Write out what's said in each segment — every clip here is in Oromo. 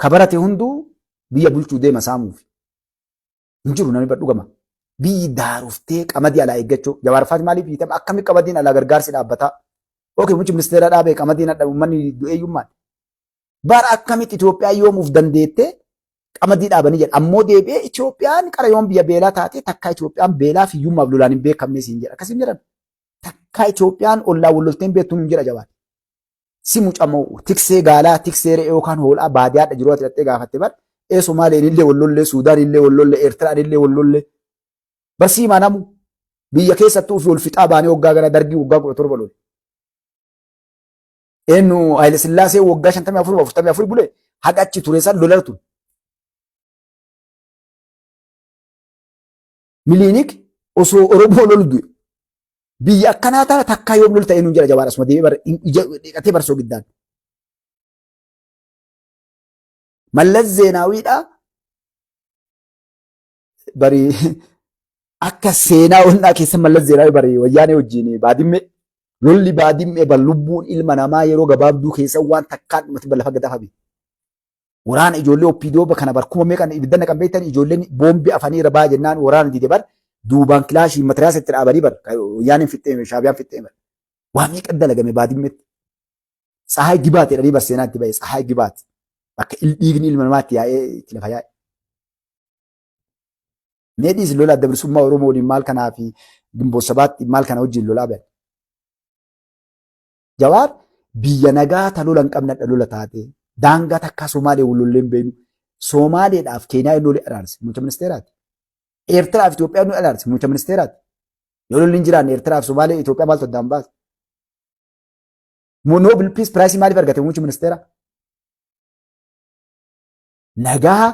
Ka barate hunduu biyya bulchuu deema saamuufi. Hin jiru namni dhugama. Biyyi daaroftee qamadii alaa eeggachuu. Jawaar faati maaliif hiitama? Akkami qamadiin alaa gargaarsi dhaabbataa? Okey muummichi ministeera dhaabee qamadiin hadha uummanni du'eeyyummaan. Bara akkamitti Itoophiyaa yoomuuf dandeettee qamadii dhaabanii jedha. Ammoo deebi'ee Itoophiyaan qara yoom biyya beelaa taate takkaa Itoophiyaan beelaa fi hiyyummaaf lolaan hin beekamne siin jedha. Akkasiin jedhan. Takkaa Itoophiyaan ollaa wal loltee hin beektu hin jedha Jawaar. Si mucamoo tiksee gaalaa tiksee re'ee yookaan hoolaa baadiyaadha jiru ati dhattee gaafatte bar ee Somaaleen illee wal lollee Suudaan illee wal lollee Eertiraan illee wal lollee barsii manamu biyya keessattuu ofii wal fixaa baanee waggaa gara dargii waggaa 17 lole. Eenyu Haayile Sillaasee waggaa 54 44 bule haqa achi ture san lola ture. Miliinik osoo Oromoo lolu du'e. Biyya akkanaa tana takkaa yoom lolta eenyuun jedha Jawaar asuma deebi'ee bar ija dhiqatee barsoo giddaan. Mallas Zeenaawiidha bari akka seenaa onnaa keessa Mallas Zeenaawii bari wayyaanee wajjin baadimmee lolli baadimmee bar lubbuun ilma namaa yeroo gabaabduu keessa waan takkaan dhumatti lafa gad hafame. Waraana ijoollee OPDO kana bar kuma meeqan ibidda naqan beektan ijoolleen boombii afanii irra ba'a jennaan waraana dide bar duubaan kilaashii matiraasa itti dhaabanii bar wayyaaneen fixxee shaabiyaan fixxee bar. Waa meeqa dalagame baadimmeetti. Tsahaay gibaat jedhanii bar seenaa itti ba'e tsahaay gibaat. Bakka dhiigni ilma namaatti yaa'ee itti lafa yaa'e. Mee dhiisi lola adda bilisummaa Oromoo waliin maal kanaa fi Gimboot Sabaatti maal kana wajjin lolaa ba'e. Jawaar biyya nagaa ta lola hin qabne hadha lola taate daangaa takkaa Somaalee wal lollee hin beeknu. Somaaleedhaaf Keeniyaa inni olii araarse muummicha ministeeraati. Eertiraaf Itoophiyaa inni araarse muummicha ministeeraati. Yoo lolli hin jiraanne Eertiraaf Somaalee Itoophiyaa maaltu addaan baasa? Nobel Peace Prize maaliif argate muummichi ministeeraa? Nagaa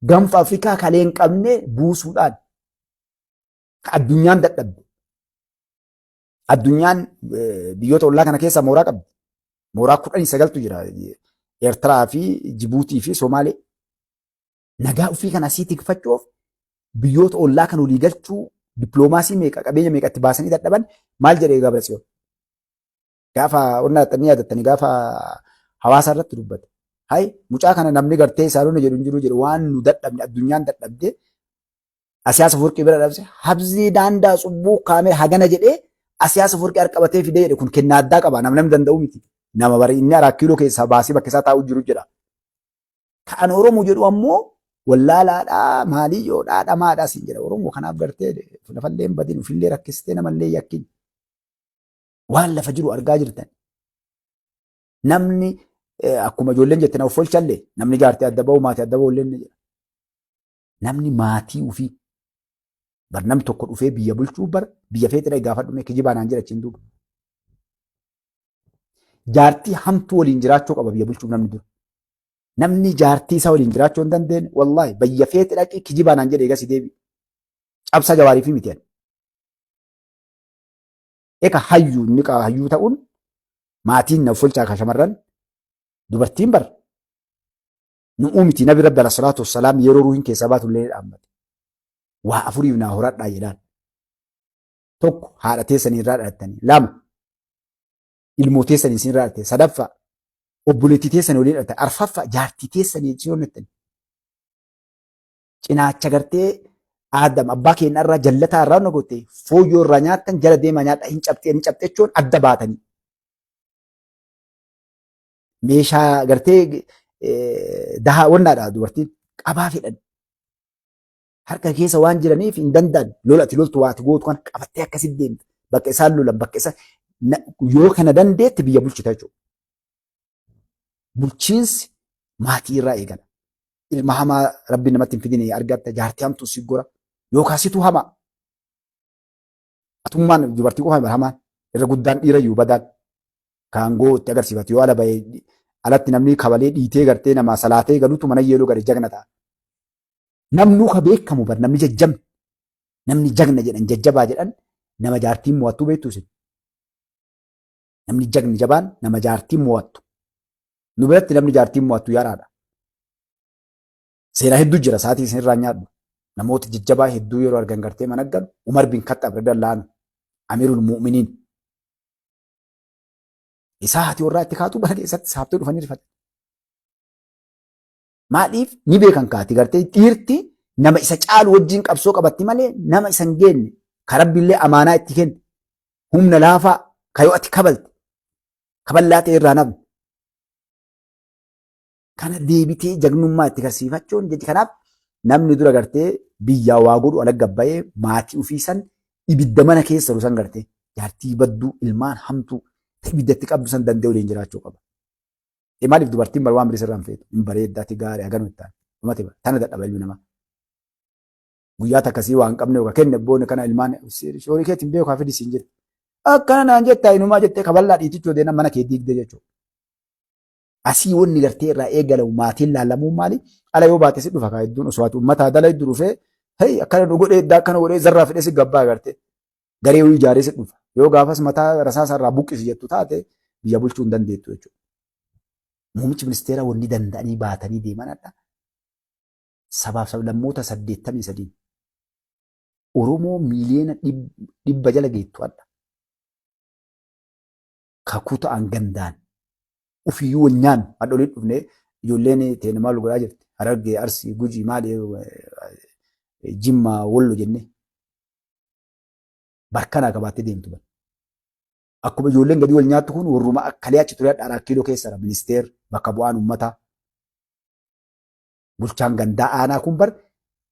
gaanfa Afrikaa kalee hin qabne buusuudhaan addunyaan dadhabde. Addunyaan biyyoota ollaa kana keessa mooraa qabdi. Mooraa 19tu jira. Eertiraa fi Jibuutii fi Somaalee. Nagaa ofii kana asii tikfachuuf biyyoota ollaa kan olii galchuu dippiloomaasii meeqa qabeenya meeqa itti baasanii dadhaban maal jedhee Gabratsiyoon. Gaafa onnaa dhaxxanii yaadattanii gaafa hawaasa irratti dubbate. Hay mucaa kana namni gartee isaanonni jedhu hin jiru jedhu waan nu dadhabne addunyaan dadhabde Asiyaas Afwerqii bira dhabse habzii daandaa cubbuu kaamee hagana jedhee Asiyaas Afwerqii harqabatee fidee jedhe kun kennaa addaa qaba nama namni danda'u miti. Nama bari inni araa kiiloo keessaa baasee bakka isaa taa'u jiru jedha. Kan Oromoo jedhu ammoo wallaalaadhaa maaliyyoodhaa dhamaadhaa siin jedha. Oromoo kanaaf gartee lafallee hin badin ofillee rakkistee namallee yakkin. Waan lafa jiru argaa jirtan. Namni akkuma ijoolleen jette na of olchallee namni jaartii adda ba'u maatii adda ba'u illee ni jedha. Namni maatii ofii bar namni tokko dhufee biyya bulchuu bar biyya feete dhaqi gaafadhu mee kijibaa naan jedha achiin duuba. Jaartii hamtuu waliin jiraachuu qaba biyya bulchuuf namni dura. Namni jaartii isaa waliin jiraachuu hin dandeenye wallaahi biyya feete dhaqi kijibaa naan jedhe eegas deebi. Cabsaa jawaarii fi miti ani. Eka hayyuu inni hayyuu ta'uun maatiin na fulchaa kan shamarran dubartiin bar Nu'uu miti nabi rabbi alayhi salaatu wassalaam yeroo ruuhin keessaa baatu illee dhaammate. Waa afuriif naa horadhaa jedhaan. Tokko haadha teessanii irraa dhalattanii. Lama ilmoo teessanii isin irraa dhalatte. Sadaffaa obboleettii teessanii waliin dhalatte. Arfaffaa jaartii teessanii isin hojjettanii. Cinaacha gartee Aadam abbaa keenya irraa jallataa irraa na goote fooyyoo irraa nyaattan jala deemaa nyaadhaa hin cabxee hin cabxee jechuun adda baatanii. Meeshaa gartee dahaa wannaadha dubartiin qabaa fedhan. Harka keessa waan jiraniif hin danda'an lola ati loltu waa ati gootu kana qabattee akkasitti deemta. Bakka isaan lolan bakka isaan yoo kana dandeette biyya bulchita jechuudha. Bulchiinsi maatii irraa eegala. Ilma hamaa rabbi namatti hin fidine argatta jaartii hamtuu si gora yookaan situ hamaa. Atummaan dubartii qofa miti hamaan irra guddaan dhiira iyyuu badaan kaangoo itti agarsiifatu yoo ala bahee alatti namni kabalee dhiitee gartee nama salaatee galutu mana yeeloo gale jagna ta'a. Namnuu ka beekamu bar namni jajjabni namni jagna jedhan jajjabaa jedhan nama jaartiin mo'attuu beektu isin. Namni jagni jabaan nama jaartiin mo'attu. Nu biratti namni jaartiin mo'attu yaraadha. Seenaa hedduu jira sa'aatii isin irraa nyaadhu. Namoota jajjabaa hedduu yeroo argan gartee mana galu Umar bin Khaxxaab radiyallahu anhu Amirul Mu'miniin. Isaa haati warraa itti kaatu bara keessatti saabtee dhufanii rifatan. Maaliif ni beekan kaati gartee dhiirti nama isa caalu wajjin qabsoo qabatti malee nama isa hin geenne ka Rabbiillee amaanaa itti kenne humna laafaa ka yoo ati kabalte kaballaa ta'e irraa nafne. Kana deebitee jagnummaa itti garsiifachuun jechi kanaaf namni dura gartee biyyaa waa godhu ala gabbayee maatii ofii san ibidda mana keessa jiru san gartee jaartii badduu ilmaan hamtuu ibidda itti qabdu san danda'ee waliin jiraachuu qaba. Maaliif dubartiin bar waan birii sirraa hin feetu hin bareedda ati gaarii haganuu itti dhumate bara tana dadhaba ilmi namaa. Guyyaa takkasii waan qabne yookaan kenne boone kana ilmaan horii keetiin beeku haa fidi siin jedhe. Akkana naan jettaa inumaa jettee kaballaa dhiitichuu deena mana kee diigde jechuudha. Asii wanni gartee irraa eegalamu maatiin laallamuun maali? Ala yoo baate si dhufa kaa hedduun osoo ati uummataa dala hedduu dhufee hey akkana nu godhee eddaa akkana godhee zarraa fidhee si gabbaa gartee garee wayii ijaaree si dhufa. Yoo gaafas mataa rasaasa irraa buqqisi jettu taate biyya bulchuu hin dandeettu jechuudha. Muummichi ministeeraa wanni danda'anii baatanii deeman adda sabaaf sablammoota 83 Oromoo miiliyoona 100 jala geettu adda. Kakuu ta'an gandaan ufiyyuu wal nyaannu hadha olii dhufnee ijoolleen teena maal godhaa jirti Harargee Arsii Gujii maali Jimmaa Wollo jennee barkanaa qabaattee deemtu bara. Akkuma ijoolleen gadi wal nyaattu kun warruma akkalee achi ture hadha Araa Kiiloo keessadha ministeer bakka bu'aan uummataa. Bulchaan gandaa aanaa kun bar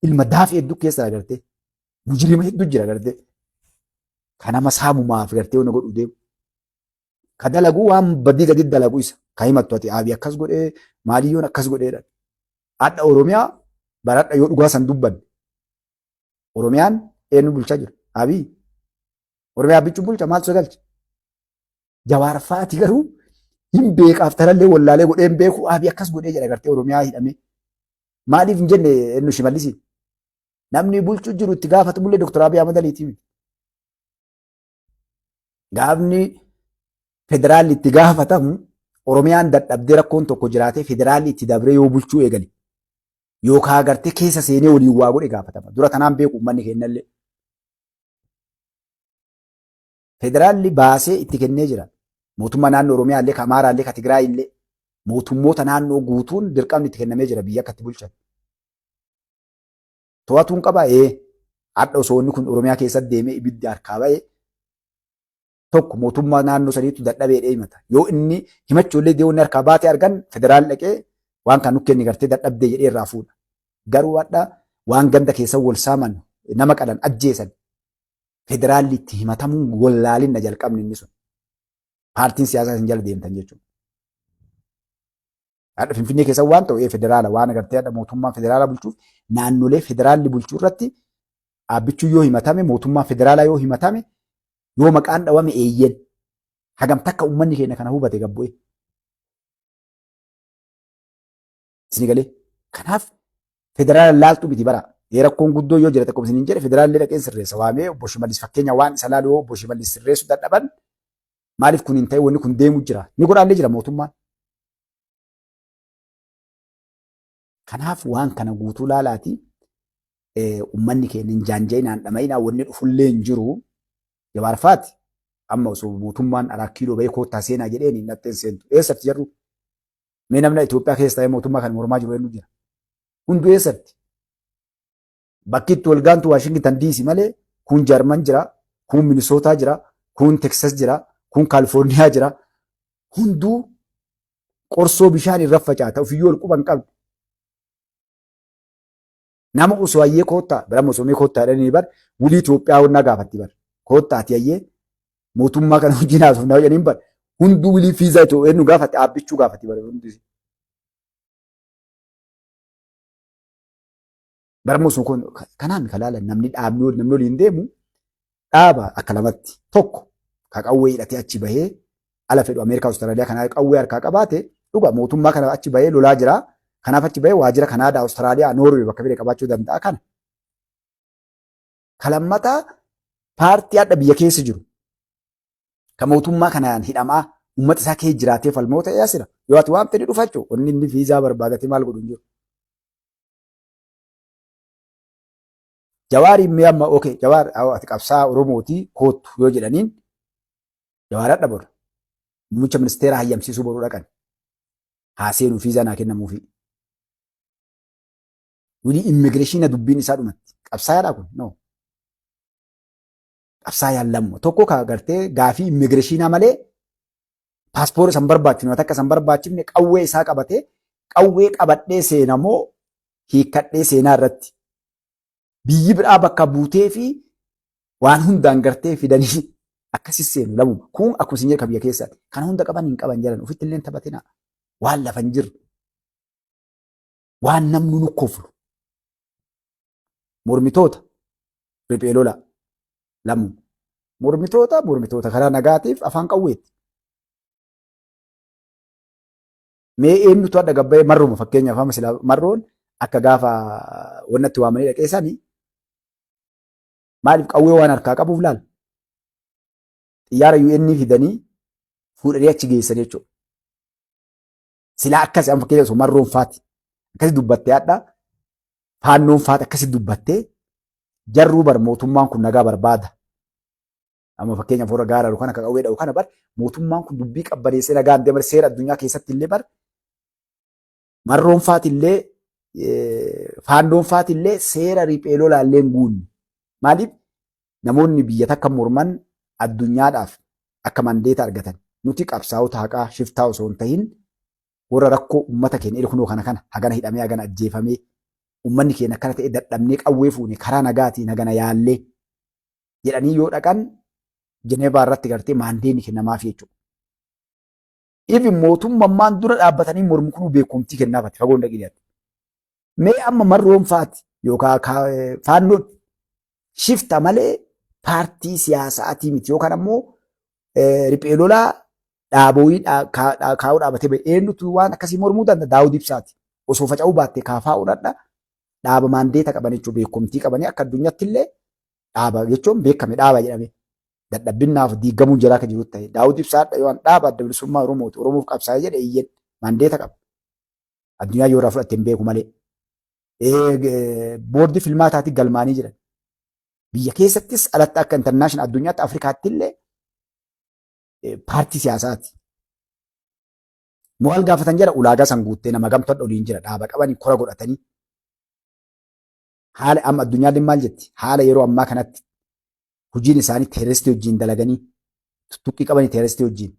ilma daafii hedduu keessa agartee mujrima hedduu jira agartee ka nama saamumaaf gartee wanna godhu deemu. Ka dalagu waan badii gadi dalagu isa ka himattu ati aabii akkas godhee maaliyyoon akkas godheedha. Hadha Oromiyaa baradha yoo dhugaa san dubbanne Oromiyaan eenyu bulchaa jira? Abii. Oromiyaa bichuu bulcha maaltu galcha? Jawaar faati garuu hin beekaaf tarallee wallaalee godhee hin beeku Abiy akkas godhee jedha gartee Oromiyaa hidhamee. Maaliif hin jenne ennu Shimallisi? Namni bulchu jiru itti gaafatamullee Dr. Abiy Ahmad Aliiti miti. Gaafni federaalli itti gaafatamu Oromiyaan dadhabdee rakkoon tokko jiraatee federaalli itti dabree yoo bulchuu eegale yookaan gartee keessa seenee waliin waa godhe gaafatama. Dura tanaan beeku uummanni keenyallee. Federaalli baasee itti kennee jira. Mootummaa naannoo Oromiyaa illee, ka Amaaraa illee, ka Tigraay illee mootummoota naannoo guutuun dirqamni itti kennamee jira biyya akka itti bulchan. To'atuun qaba ee hadha osoo inni kun Oromiyaa keessatti deemee ibiddi harkaa ba'e tokko mootummaa naannoo saniitu dadhabee himata. Yoo inni himachuu illee deemuun harkaa baatee argan federaalli dhaqee waan kan nu kenni gartee dadhabdee jedhee irraa fuudha. Garuu hadha waan ganda keessa wal saaman nama qalan ajjeesan federaalli itti himatamuun wallaalinna jalqabni inni sun. Paartiin siyaasaa isin jala deemtan jechuudha. Hadha Finfinnee keessa waan ta'u federaala waan agartee hadha mootummaan federaala bulchuuf naannolee federaalli bulchuu irratti dhaabbichuu yoo himatame mootummaan federaalaa yoo himatame yoo maqaan dhawame eeyyen hagam takka uummanni keenya kana hubate gabbu'e. Isin galee kanaaf federaala laaltu miti bara. Ee rakkoon guddoo yoo jira tokko isiniin jedhe federaalli dhaqeen sirreessa waamee obbo Shimallis fakkeenya waan isa laalu yoo obbo Shimallis sirreessuu dadhaban maaliif kun hin ta'e wanni kun deemu jira. Ni godhaallee jira mootummaan. Kanaaf waan kana guutuu laalaati uummanni keenya hin jaanja'inaan dhama'inaa wanni dhufullee hin jiru. Jawaarfaati amma osoo mootummaan Araa Kiiloo bahee koottaa seenaa jedheen hin dhaqxeen seentu. Eessatti jarru? Mee namni Itoophiyaa keessa taa'ee mootummaa kan mormaa jiru eenyu jira? Hunduu eessatti? Bakki itti wal gaantu Waashingtan DC malee kun Jarman jira, kun Minisootaa jira, kun Teksas jira, kun Kaalifoorniyaa jira. Hunduu qorsoo bishaan irra facaata ofiyyuu wal quban qabdu. Nama osoo hayyee koottaa bara osoo mee koottaa jedhanii bar wulii Itoophiyaa wannaa gaafatti bar koottaa ati hayyee mootummaa kana wajjin haasofnaa jedhaniin bar hunduu wulii fiizaa Itoophiyaa nu gaafatti dhaabbichuu gaafatti bar hundi. Bara osoo kun kanaan kalaala namni dhaabni namni waliin deemu dhaaba akka lamatti tokko ka qawwee hidhatee achi bahee ala fedhu Ameerikaa Awustiraaliyaa kanaa qawwee harkaa qabaate dhuga mootummaa kana achi bahee lolaa jira. Kanaaf achi bahee waajjira Kanaadaa Awustiraaliyaa Noorwee bakka fedhe qabaachuu danda'a kana. Ka lammataa paartii hadha biyya keessa jiru ka mootummaa kanaan hidhamaa uummata isaa keessa jiraatee falmoo ta'ee asira. Yoo ati waan fedhe dhufachuu wanni inni fiizaa barbaadatee maal godhu hin jiru. Jawaariin mee amma okay Jawaar ati qabsaa Oromootii koottu yoo jedhaniin Jawaar hadha boru muummicha ministeera hayyamsiisuu boruu dhaqan haa seenuu fiizaa naa kennamuufi. Wili immigration dubbiin isaa dhumatti. Qabsaayaadha kun? No. Qabsaayaan lamma. Tokko ka gartee gaafii immigireeshinaa malee paaspoora isan barbaachifne, waan akka isan barbaachifne, qawwee isaa qabatee, qawwee qabadhee seenamoo hiikkadhee seenaa irratti biyyi biraa bakka buutee fi waan hundaan gartee fidanii akkasi seenu lamuma. Kun akkuma isin jedhu biyya keessaati. Kana hunda qaban hin qaban jedhan ofitti illee taphatina. Waan lafa hin jirre. Waan namni nu koflu. Mormitoota riphee lola lamuma. Mormitoota karaa nagaatiif afaan qawweetti. Mee eenyutu adda gabbayee marruma fakkeenyaaf amma silaa marroon akka gaafa wannatti waamanii dhaqeessanii maaliif qawwee waan harkaa qabuuf laal. Xiyyaara UN fidanii fuudhanii achi geessan jechuudha. Silaa akkasi amma fakkeenyaaf osoo marroon faati akkasi dubbattee hadha faannoon faati akkasi dubbattee jarruu bar mootummaan kun nagaa barbaada. Amma fakkeenyaaf warra gaara kana akka qawwee dha'u kana bar mootummaan kun dubbii qabbaneessee nagaan deema seera addunyaa keessatti illee bar marroon faati illee faannoon faati illee seera riphee lolaa illee hin guunne. Maaliif namoonni biyya takka morman addunyaadhaaf akka mandeeta argatan nuti qabsaa'ota haqaa shiftaa osoo hin tahin warra rakkoo uummata keenya ilkunoo kana kana hagana hidhamee hagana ajjeefamee uummanni keenya akkana ta'e dadhabnee qawwee fuune karaa nagaatiin hagana yaallee jedhanii yoo dhaqan Jeneevaa irratti gartee maandeenni kennamaaf jechuudha. Ifi mootummaan dura dhaabbatanii mormu kunuu beekumtii kennaafati fagoon dhaqee. Mee amma marroon faati yookaan faannoon shifta malee paartii siyaasaatii miti yookaan ammoo riphee lolaa dhaabooyii kaa'uu dhaabatee ba'e eenyutu waan akkasii mormuu danda'a? Daawud Ibsaati. Osoo faca'uu baatte kaafaa odhadha dhaaba maandeeta qaban jechuun beekumtii qabanii akka addunyaatti illee dhaaba jechuun beekame dhaaba jedhame. Dadhabbinnaaf diigamuun jalaa kan jiru ta'e Daawud Ibsaadha yoo dhaaba Adda Bilisummaa Oromooti Oromoof qabsaa'ee jedhe iyyeen maandeeta qaba. Addunyaa yoo irraa fudhatte hin beeku malee. Boordii filmaataatti galmaanii jiran. Biyya keessattis alatti akka international addunyaatti Afrikaatti illee paartii siyaasaati. Mo'al gaafatan jira ulaagaa san guuttee nama gamtoon oliin jira dhaaba qabanii kora godhatanii. Haala amma addunyaan maal jetti? Haala yeroo ammaa kanatti hojiin isaanii terroristii wajjin dalaganii tuttuqqii qabanii terroristii wajjin.